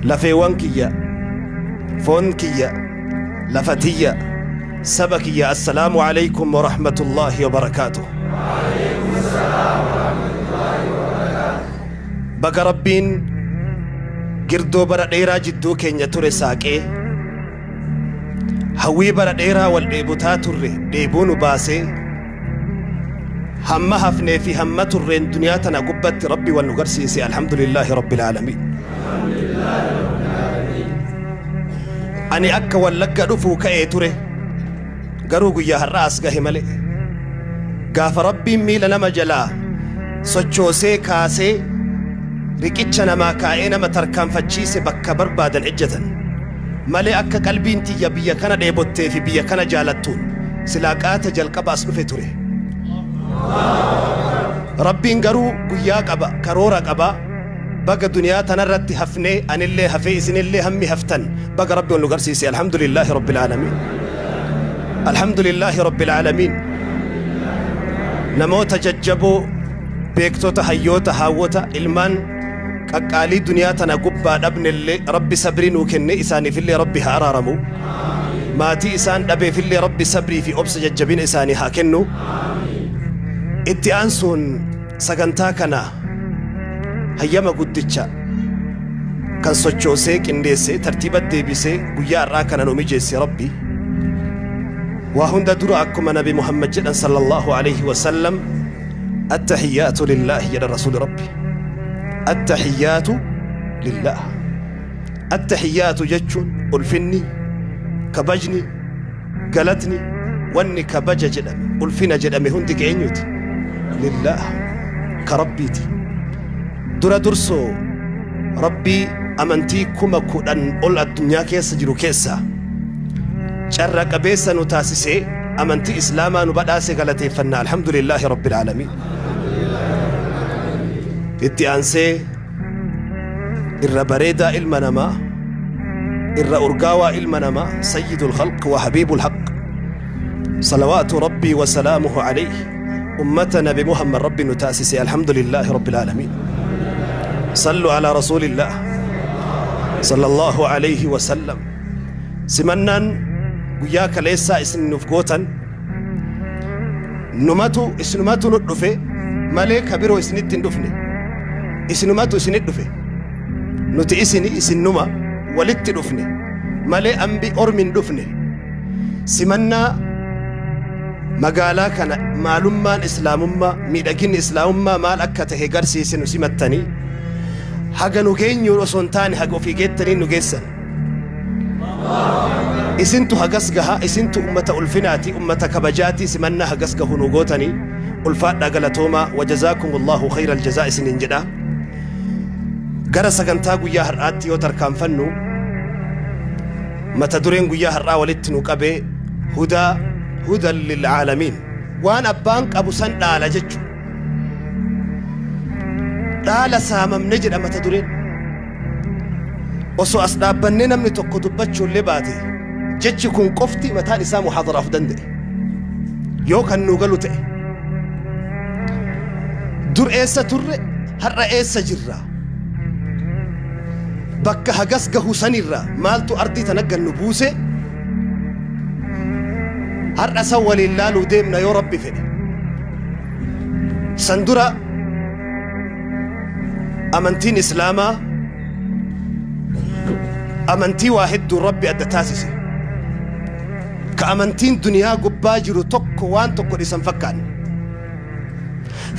Lafeewwan kiyya, foon kiyya, lafa tiyya, saba kiyya, assalaamu alaykum wa rahmatullaahi wa barakaatuh. Baga Rabbiin girdoo bara dheeraa jidduu keenya ture saaqee, hawwii bara dheeraa wal dheebotaa turre dheebuu nu baasee, hamma hafnee fi hamma turreen duniyaa tana gubbatti Rabbi wal nu garsiise, alhamdulillaahi rabbil aalamiin. Ani akka Wallagga dhufuu ka'ee ture, garuu guyyaa har'aa as gahe malee. Gaafa Rabbiin miila nama jalaa sochoosee kaasee riqicha namaa kaa'ee nama tarkaanfachiise bakka barbaadan ejjatan. Malee akka qalbiin tiyya biyya kana dheebottee fi biyya kana jaalattuun silaa qaata jalqaba as dhufe ture. Rabbiin garuu guyyaa qaba, karoora qaba. Baga duniyaa tanarratti hafnee, anillee hafee, isinillee hammi haftan baga Rabbi wal nu garsiise. Alhamdulillaahi Rabbil Aalamiin. Alhamdulillaahi Rabbil Aalamiin. Namoota jajjaboo, beektota, hayyoota, haawwota, ilmaan qaqqaalii duniyaa tana gubbaa dhabnellee Rabbi sabrii nuu kenne, isaaniifillee Rabbi haa araaramu. Maatii isaan dhabeefillee Rabbi sabrii fi obsa jajjabina isaanii haa kennu. Itti aansuun sagantaa kana hayyama guddicha kan sochoosee, qindeessee, tartiiba deebisee guyyaa har'aa kana nu mijeesse Rabbi. Waa hunda dura akkuma Nabi Muhammad jedhan sallallahu alaihi wasallam, attahiyyaatu lillaahi jedhan Rasuuli Rabbi. Attahiyyaatu lillaah. Attahiyyaatu jechuun ulfinni, kabajni, galatni, wanni kabaja jedhame, ulfina jedhame hundi ka eenyuti? Lillaah, ka Rabbiiti. Dura dursoo Rabbii amantii 10,000 ol addunyaa keessa jiru keessaa carra qabeessa nu taasisee amantii Islaamaa nu badhaase galateeffanna, alhamdulillaahi rabbil aalamiin. Itti aansee irra bareedaa ilma namaa, irra urgaawaa ilma namaa, sayyidul khalq wa habiibul haqq, salawaatu rabbii wa salaamuhu alayhi, ummata Nabi Muhammad Rabbi nu taasise, alhamdulillaahi rabbil aalamiin. Sallu alaa rasuulillah sallallahu alayhi wa sallam. Simannaan guyyaa kaleessaa isin nuuf gootan, numatu isinumatu nu dhufe malee ka biroo isinitti hin dhufne, isinumatu isinit dhufe. Nuti isini, isin numa walitti dhufne malee ambi ormi hin dhufne. Simannaa magaalaa kana maalummaan Islaamummaa, miidhaginni Islaamummaa maal akka tahe garsiise nu simattanii, haga nu geenyuun osoo hin taane haga ofii geettanii nu geessan. Isintu hagas gaha, isintu ummata ulfinaati, ummata kabajaati. Simannaa hagas gahu nu gootanii, ulfaadhaa, galatoomaa, wajazaakumullahu khayral jazaa isiniin jedha. Gara sagantaa guyyaa har'aatti yoo tarkaanfannu, mata dureen guyyaa har'aa walitti nu qabe hudaa, hudan lil aalamiin. Waan abbaan qabu san dhaala jechu, dhaala saamamne jedha mata dureen. Osoo as dhaabbannee namni tokko dubbachuullee baate, jechi kun qofti mataan isaa muhaadaraaf danda'e yoo kan nu galu ta'e. Dur eessa turre, har'a eessa jirra, bakka hagas gahu sanirra maaltu ardii tana gannu buuse, har'a san waliin laaluu deemna yoo Rabbi fedhe. San dura amantiin Islaamaa amantii waa hedduun Rabbi adda taasise, ka amantiin duniyaa gubbaa jiru tokko waan tokko dhisan fakkaanne,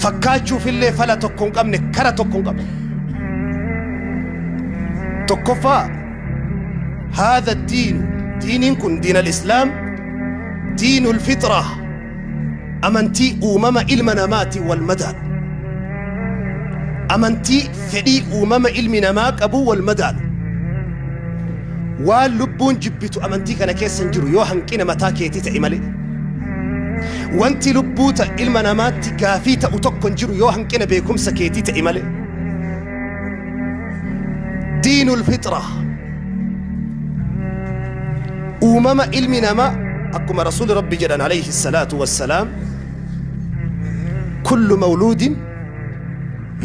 fakkaachuufillee fala tokko hin qabne, kara tokko hin qabne. Tokkoffaa, haadha diinu, diiniin kun diin al-Islaam, diinul fixraa, amantii uumama ilma namaatiin wal madaalu, amantii fedhii uumama ilmi namaa qabu wal madaalu. Waan lubbuun jibbitu amantii kana keessa hin jiru yoo hanqina mataa keetii ta'e malee. Wanti lubbuu ta ilma namaatti gaafii ta'u tokko hin jiru yoo hanqina beekumsa keetii ta'e malee. Diinul fixraa, uumama ilmi namaa, akkuma Rasuuli Rabbi jedhan alayhi salaatu wassalaam, kullu mawluudin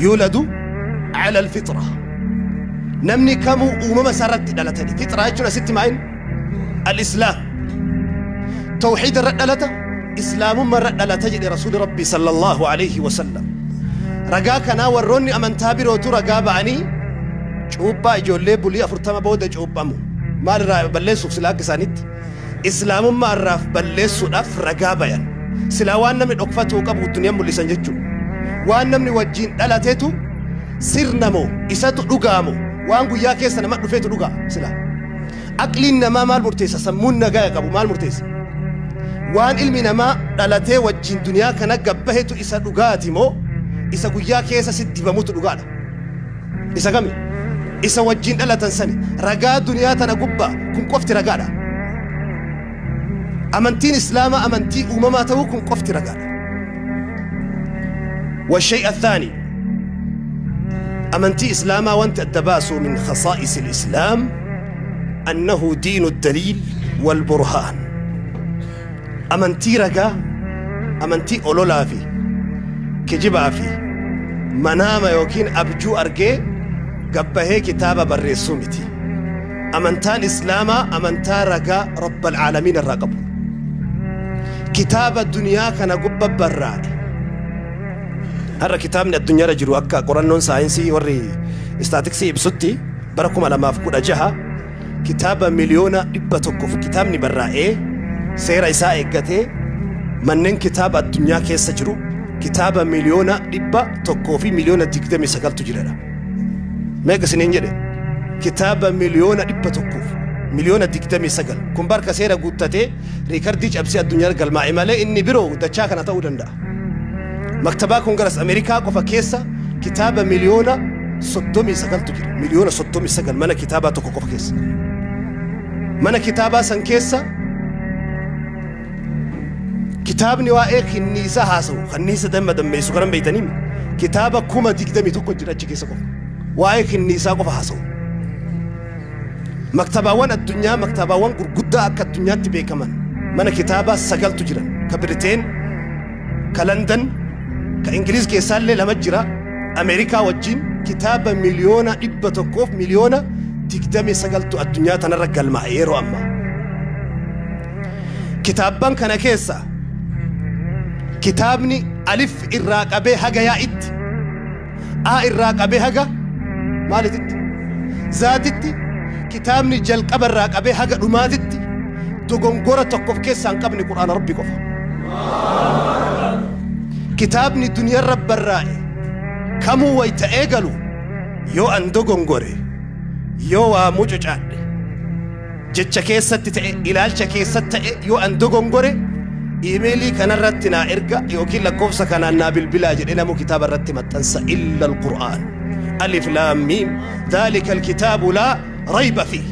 yuuladu ala alfixra. Namni kamuu uumama isaa irratti dhalata jedhe. Fixraa jechuun asitti maa'in? Al-Islaam. Tawxiida irra dhalata, Islaamummaa irra dhalata jedhe Rasuuli Rabbii sallallahu alaihi wasallam. Ragaa kanaa warroonni amantaa birootu ragaa ba'anii cuuphaa ijoollee bulii 40 booda cuuphamu. Maal irraa balleessuuf silaa akka isaanitti? Islaamummaa irraaf balleessuudhaaf ragaa bayan. Silaa waan namni dhokfatuu qabu duniyaan mul'isan jechuudha. Waan namni wajjiin dhalatetu sirna moo isatu dhugaa moo waan guyyaa keessa nama dhufeetu dhugaa silaa. Aqliin namaa maal murteessa? Sammuun nagaya qabu maal murteessa? Waan ilmi namaa dhalatee wajjiin duniyaa kana gabbahetu isa dhugaati moo isa guyyaa keessa si dibamutu dhugaadha? Isa kami? Isa wajjiin dhalatan sani. Ragaa duniyaa tana gubbaa kun qofti ragaadha. Amantiin Islaamaa amantii uumamaa ta'uu kun qofti ragaadha. والشيء الثاني amantii Islaamaa wanti adda baasu من خصائص الإسلام أنه دين الدليل والبرهان. Amantii ragaa, amantii ololaa fi kijibaa fi manaama yookiin abjuu argee gabbahee kitaaba barreessuu miti. Amantaan Islaamaa amantaa ragaa رب العالمين irraa qabu. Kitaaba duniyaa kana gubba barraa'e. Har'a kitaabni addunyaarra jiru akka qorannoon saayinsii warri istaatiksii ibsutti bara 2016 kitaaba 100,000,000 kitaabni barraa'ee seera isaa eeggatee manneen kitaaba addunyaa keessa jiru kitaaba 129,000,000 jiradha. Meeqa isiniin jedhe? Kitaaba 100,000,029,000. Kun barka seera guuttatee riikardii cabsee addunyaa galmaa'e malee inni biroo dachaa kana ta'uu danda'a. Maktabaa Kongaras Ameerikaa qofa keessa kitaaba 39,000,000tu jira. 39,000,000 mana kitaabaa tokko qofa keessa. Mana kitaabaa san keessa kitaabni waa'ee kinniisa haasa'u, kanniisa damma dammeessu kanan beeytanii kitaaba 21,000 jira achi keessa qofa. Waa'ee kinniisaa qofa haasa'u. Maktabaawwan addunyaa, maktabaawwan gurguddaa akka addunyaatti beekaman mana kitaabaa sagaltu jiran. Ka Biriteen, ka London, ka Ingiliz keessaallee lama jira. Ameerikaa wajjin kitaaba 100,000,029,000tu addunyaa tanarra galmaa'e yeroo ammaa. Kitaabban kana keessa kitaabni alif irraa qabee haga yaa'itti, a irraa qabee haga maalititti, zaatitti, kitaabni jalqaba irraa qabee haga dhumaatitti dogongora tokko of keessaa hin qabne Qur'aana Rabbi qofa. Kitaabni duniyarra barraa'e kamuu wayta eegalu yoo an dogongore, yoo waa mucucaadhe, jecha keessatti ta'e, ilaalcha keessatti ta'e, yoo an dogongore iimeelii kanarratti naa erga yookiin lakkoofsa kanaan naa bilbilaa jedhee namuu kitaaba irratti maxxansa إلا القرآن. ألف لام ميم ذلك الكتاب لا ريب فيه.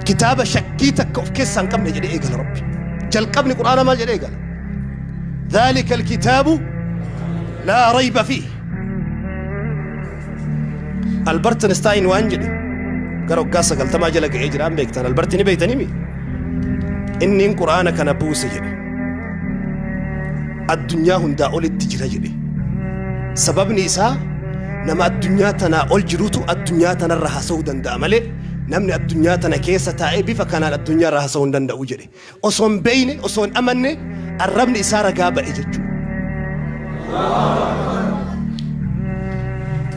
Kitaaba shakkii takka of keessaa hin qabne jedhee eegala Rabbi. Jalqabni Qur'aana maal jedhee eegala? ذلك الكتاب لا ريب فيه. Albert Einstein waan jedhe gara waggaa 90 jala ga'ee jiraan beektan. Albert ni beektanii mi? Inni Qur'aana kana buuse jedhe. Addunyaa hundaa olitti jira jedhe. Sababni isaa nama addunyaa tanaa ol jirutu addunyaa tanarra haasa'uu danda'a malee namni addunyaa tana keessa taa'ee bifa kanaan addunyaa irra haasa'uu hin danda'u jedhe. Osoo hin beeyne, osoo hin amanne arrabni isaa ragaa ba'e jechuudha.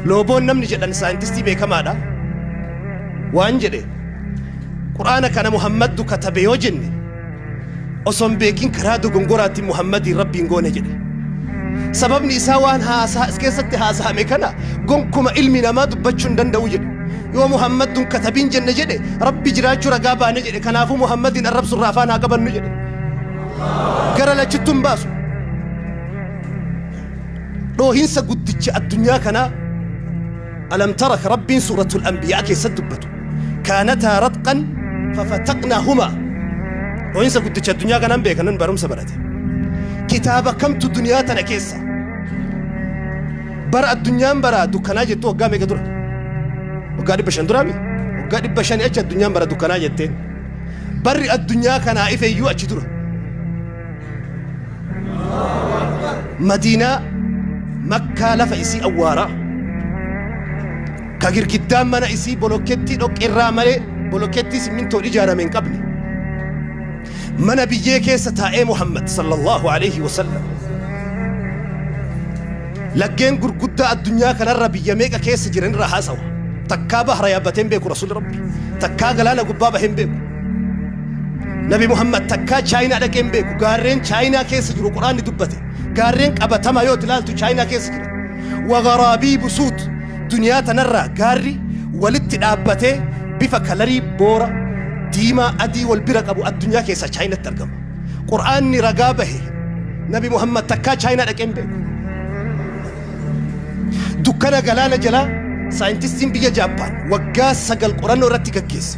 Looboon namni jedhan saayintistii beekamaadha. Waan jedhe, Quraana kana Muhammaddu katabe yoo jenne osoo hin beekin karaa dogongoraatiin Muhammadiin Rabbiin goone jedhe. Sababni isaa waan haasaa as keessatti haasa'ame kana gonkuma ilmi namaa dubbachuu hin danda'u jedhe. Yoo Muhammadduun katabiin jenne jedhe, Rabbi jiraachuu ragaa baane jedhe. Kanaafuu Muhammadiin arrabsu irraa afaan haa qabannu jedhe. Gara lachittuu hin baasu. Dhoohinsa guddicha addunyaa kanaa ألم تر Rabbiin suuratul Anbiyaa keessatti dubbatu. كانتا رتقا ففتقناهما. Dhoohinsa guddicha addunyaa kanaan beekanan barumsa barate. Kitaaba kamtu duniyaa tana keessa? Bara addunyaan bara dukkanaa jettu waggaa meeqa dura? Waggaa 500 duraami? Waggaa 500 achi addunyaan bara dukkanaa jetteen. Barri addunyaa kanaa ife iyyuu achi dura. Madiinaa Makkaa lafa isii awwaaraa. Ka girgiddaan mana isii bolokkettii dhoqqeerraa malee bolokkettii simmintoon ijaarame hin qabne. Mana biyyee keessa taa'ee Muhammad sallallahu alaihi wasallam. Laggeen gurguddaa addunyaa kanarra biyya meeqa keessa jiran irraa haasawa. Takkaa bahra yaabbatee hin beeku Rasuulli Rabbi. Takkaa galaana gubbaa bahee hin beeku. Nabi Muhammad takkaa Chaayinaa dhaqee hin beeku. Gaarreen Chaayinaa keessa jiru Quraanni dubbate. Gaarreen qabatamaa yoo ilaaltu Chaayinaa keessa jira. Wagharaabiibu suud duniyaa tanarraa gaarri walitti dhaabbatee bifa kalarii boora diimaa adii wal bira qabu addunyaa keessaa Chaayinatti argama. Qur'aanni ragaa bahe Nabi Muhammad takkaa Chaayinaa dhaqee hin beeku. Dukkana galaana jalaa saayintistiin biyya Jaappaan waggaa 9 qorannoo irratti gaggeesse.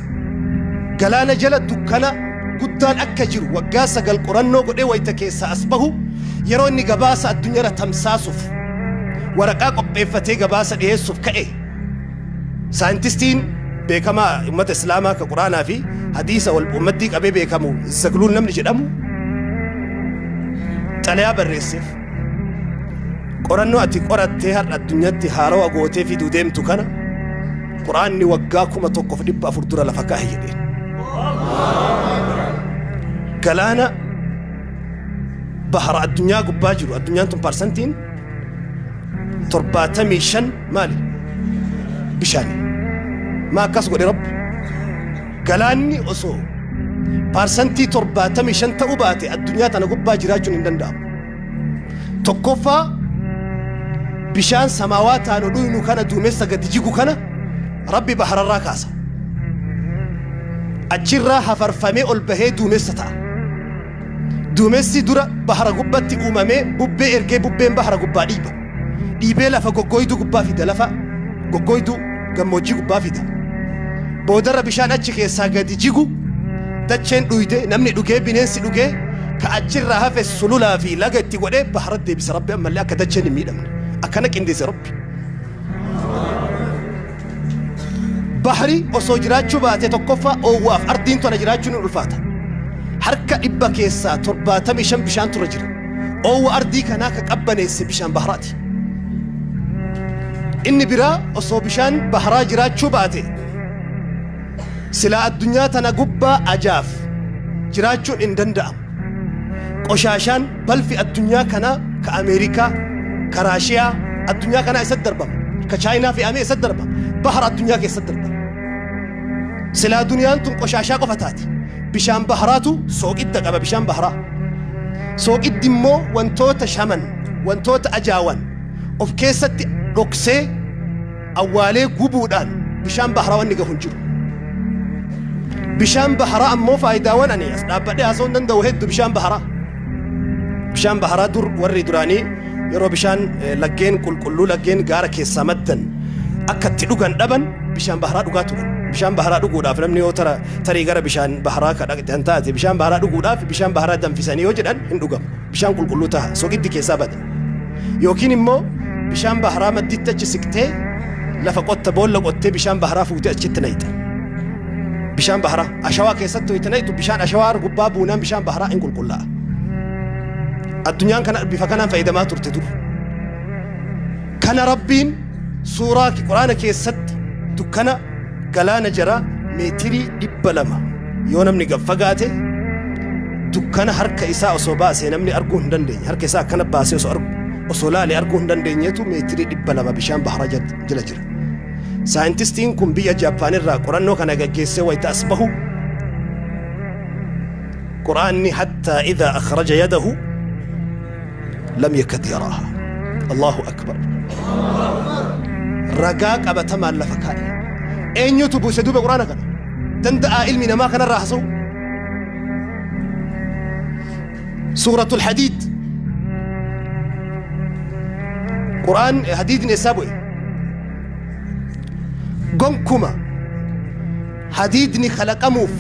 Galaana jala dukkana guddaan akka jiru waggaa 9 qorannoo godhee wayita keessaa as bahu yeroo inni gabaasa addunyaarra tamsaasuuf waraqaa qopheeffatee gabaasa dhiyeessuuf ka'e saayintistiin beekamaa ummata Islaamaa ka Quraanaa fi hadiisa wal maddii qabee beekamu Zagluul namni jedhamu xalayaa barreesseef. Qorannoo ati qorattee har'a addunyaatti haarawa gootee fiduu deemtu kana Quraanni waggaa 1400 dura lafa kaa'e jedheen. Galaana bahara addunyaa gubbaa jiru addunyaan tun parsantiin 75 maali? Bishaani. Maa akkas godhe Rabbi? Galaanni osoo parsantii 75 ta'uu baate addunyaa tana gubbaa jiraachuun hin danda'amu. Tokkoffaa bishaan samaawaa taanu dhuynu kana duumessa gadi jigu kana Rabbi bahararraa kaasa. Achirraa hafarfamee ol bahee duumessa ta'a. Duumessi dura bahara gubbatti uumamee bubbee ergee bubbeen bahara gubbaa dhiiba. Dhiibee lafa goggooyduu gubbaa fida lafa goggooyduu gammoojjii gubbaa fida. Boodarra bishaan achi keessaa gadi jigu dacheen dhuyde namni dhugee bineensi dhugee ka achirraa hafe sululaa fi laga itti godhee bahara deebisa Rabbi ammallee akka dacheen hin miidhamne. Akkana qindeesse Rabbi. Bahri osoo jiraachuu baate tokkoffaa oowwaaf ardiin tona jiraachuun ni ulfaata. Harka dhibba keessaa 75 bishaantu irra jira. Oowwa ardii kanaa ka qabbaneesse bishaan bahraati. Inni biraa osoo bishaan bahraa jiraachuu baate silaa addunyaa tana gubbaa ajaaf jiraachuun hin danda'amu. Qoshaashaan balfi addunyaa kanaa ka Ameerikaa, ka Raashiyaa addunyaa kanaa eessatti darbama? Ka Chaayinaa fe'amee eessatti darbama? Bahara addunyaa keessatti darbama. Silaa duniyaan tun qoshaashaa qofa taati. Bishaan baharaatu sooqidda qaba bishaan baharaa. Sooqiddi immoo wantoota shaman, wantoota ajaawan of keessatti dhoksee awwaalee gubuudhaan bishaan baharaa wanni gahu hin jiru. Bishaan baharaa ammoo faayidaawwan ani as dhaabbadhee haasa'uu hin danda'u hedduu bishaan baharaa. Bishaan baharaa dur warri duraanii yeroo bishaan laggeen qulqulluu laggeen gaara keessaa maddan akka itti dhugan dhaban bishaan baharaa dhugaa turan. Bishaan baharaa dhuguudhaaf namni yoo tara tarii gara bishaan baharaa ka dhaqxan taate bishaan baharaa dhuguudhaaf bishaan baharaa danfisanii yoo jedhan hin dhugamu. Bishaan qulqulluu taha soqiddi keessaa bada. Yookiin immoo bishaan baharaa madditti achi siqtee lafa qotta boolla qottee bishaan baharaa fuutee achitti naqxa. Bishaan baharaa ashawaa keessatti wayita naqxu bishaan ashawaa gubbaa buunaan bishaan baharaa hin qulqullaa'a. Addunyaan kana bifa kanaan fayyadamaa turte dur. Kana Rabbiin suuraa Quraana keessatti dukkana galaana jaraa meetirii 200 yoo namni gad fagaate dukkana harka isaa osoo baasee namni arguu hin dandeenye harka isaa akkana baasee osoo argu osoo laalee arguu hin dandeenyetu meetirii 200 bishaan bahara jala jira. Saayintistiin kun biyya Jaappaan irraa qorannoo kana gaggeessee wayita as bahu Quraanni hattaa idhaa akhraja yadahu lam yakad yaraaha. Allahu akbar. Ragaa qabatamaan lafa kaa'e. Eenyutu buuse duuba Quraana kana? Danda'aa ilmi namaa kanarraa haasa'u? Suuratul Hadiid. Quraan hadiidni eessaa bu'e? Gonkuma Hadiidni kalaqamuuf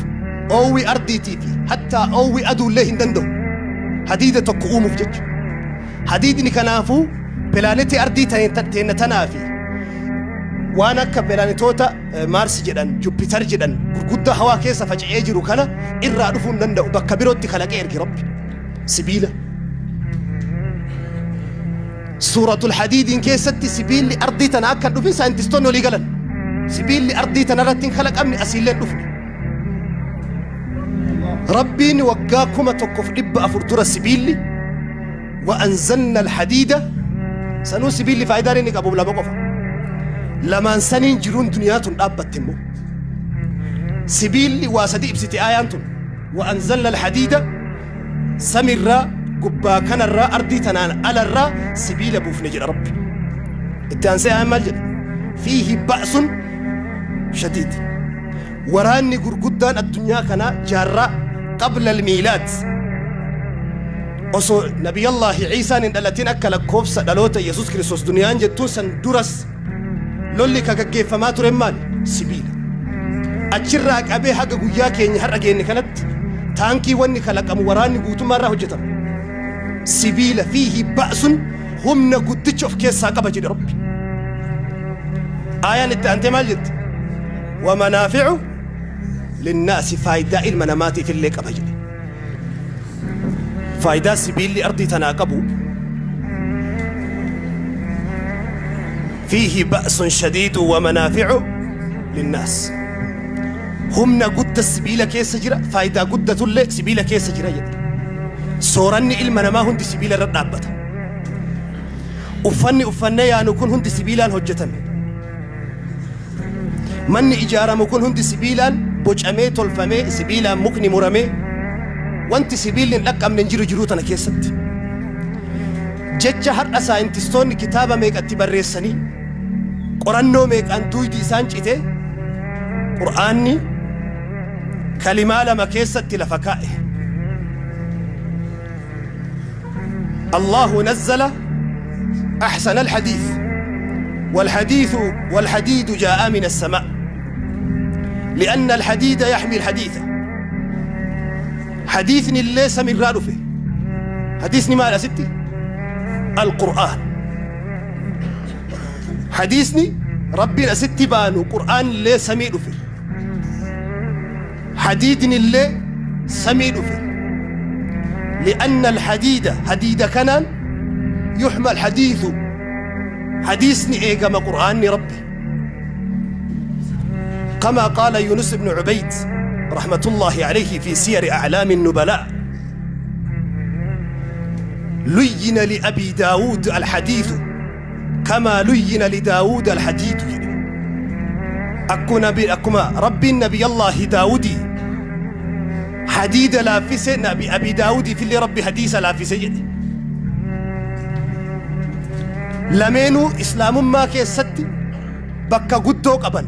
oowwi ardiitii fi hattaa oowwi aduullee hin danda'u. Hadiida tokko uumuuf jecha. Hadiidni kanaafuu pilaanetii ardii teenna tanaa fi waan akka pilaanetoota Maarsi jedhan, Juppitar jedhan gurguddaa hawaa keessa faca'ee jiru kana irraa dhufuu hin danda'u. Bakka birootti kalaqee erge Rabbi. Sibiila. Suuratul Hadiidiin keessatti sibiilli ardii tana akka hin dhufin saayintistoonni walii galan. Sibiilli ardii tanarratti hin kalaqamne, asiillee hin dhufne. Rabbiin waggaa 1400 dura sibiilli wa anzalna alhadiida. Sanuu sibiilli faayidaan inni qabu lama qofa. Lamaan saniin jiruun duniyaa tun dhaabbatte. Immoo sibiilli waa sadi ibsite aayaan tun. Wa anzalna alhadiida, samirraa, gubbaa kanarraa, ardii tanaan alarraa sibiila buufne jedha Rabbi. Itti aansee aayaan maal jedha? Fiihi ba'sun shadiid. Waraanni gurguddaan addunyaa kanaa jaarraa qabla almiilaad, osoo Nabiyallaahi Ciisaan hin dhalatin, akka lakkoofsa dhaloota Yesus Kiristoos duniyaan jettuun san duras, lolli ka gaggeeffamaa ture maali? Sibiila. Achirraa qabee haga guyyaa keenya har'a geenne kanatti taankii wanni kalaqamu, waraanni guutummaa irraa hojjetama sibiila. Fiihi ba'sun, humna guddicha of keessaa qaba jedhe Rabbi. Aayaan itti aantee maal jette? Wamanaaficu linnaasi, faayidaa ilma namaatiif illee qaba jedhe. Faayidaa sibiilli ardii tanaa qabu, fiihi ba'sun shadiidu wamanaaficu linnaas, humna gudda sibiila keessa jira, faayidaa guddatullee sibiila keessa jira jedhe. Sooranni ilma namaa hundi sibiila irra dhaabbata. Uffanni uffannee yaanu kun hundi sibiilaan hojjetame. Manni ijaaramu kun hundi sibiilaan bocamee tolfamee, sibiilaan mukni muramee. Wanti sibiilli hin dhaqqabne hin jiru jiruu tana keessatti. Jecha har'a saayintistoonni kitaaba meeqatti barreessanii, qorannoo meeqaan duuydi isaan cite, Qur'aanni kalimaa lama keessatti lafa kaa'e. الله نزل أحسن الحديث، والحديث والحديد جاء من السماء، لأن الحديد يحمي الحديث. حديثني illee samiirraa dhufe. Hadiisni maal asitti? القرآن. Hadiisni Rabbiin asitti baanu Qur'aan illee samii dhufe, hadiidni illee samii dhufe. لأن الحديد، hadiida kanaan، يحمى الحديث، hadiisni eegama, Qur'aanni Rabbi. كما قال يونس بن عبيد رحمة الله عليه في سير أعلام النبلاء: لين لأبي داود الحديث كما لين لداود الحديد. Akkuma Rabbiin Nabiy Allaahi Daawudii hadiida laaffise, Nabi Abi Daawudiif illee Rabbi hadiisa laaffise jedhe. Lameenuu Islaamummaa keessatti bakka guddoo qaban.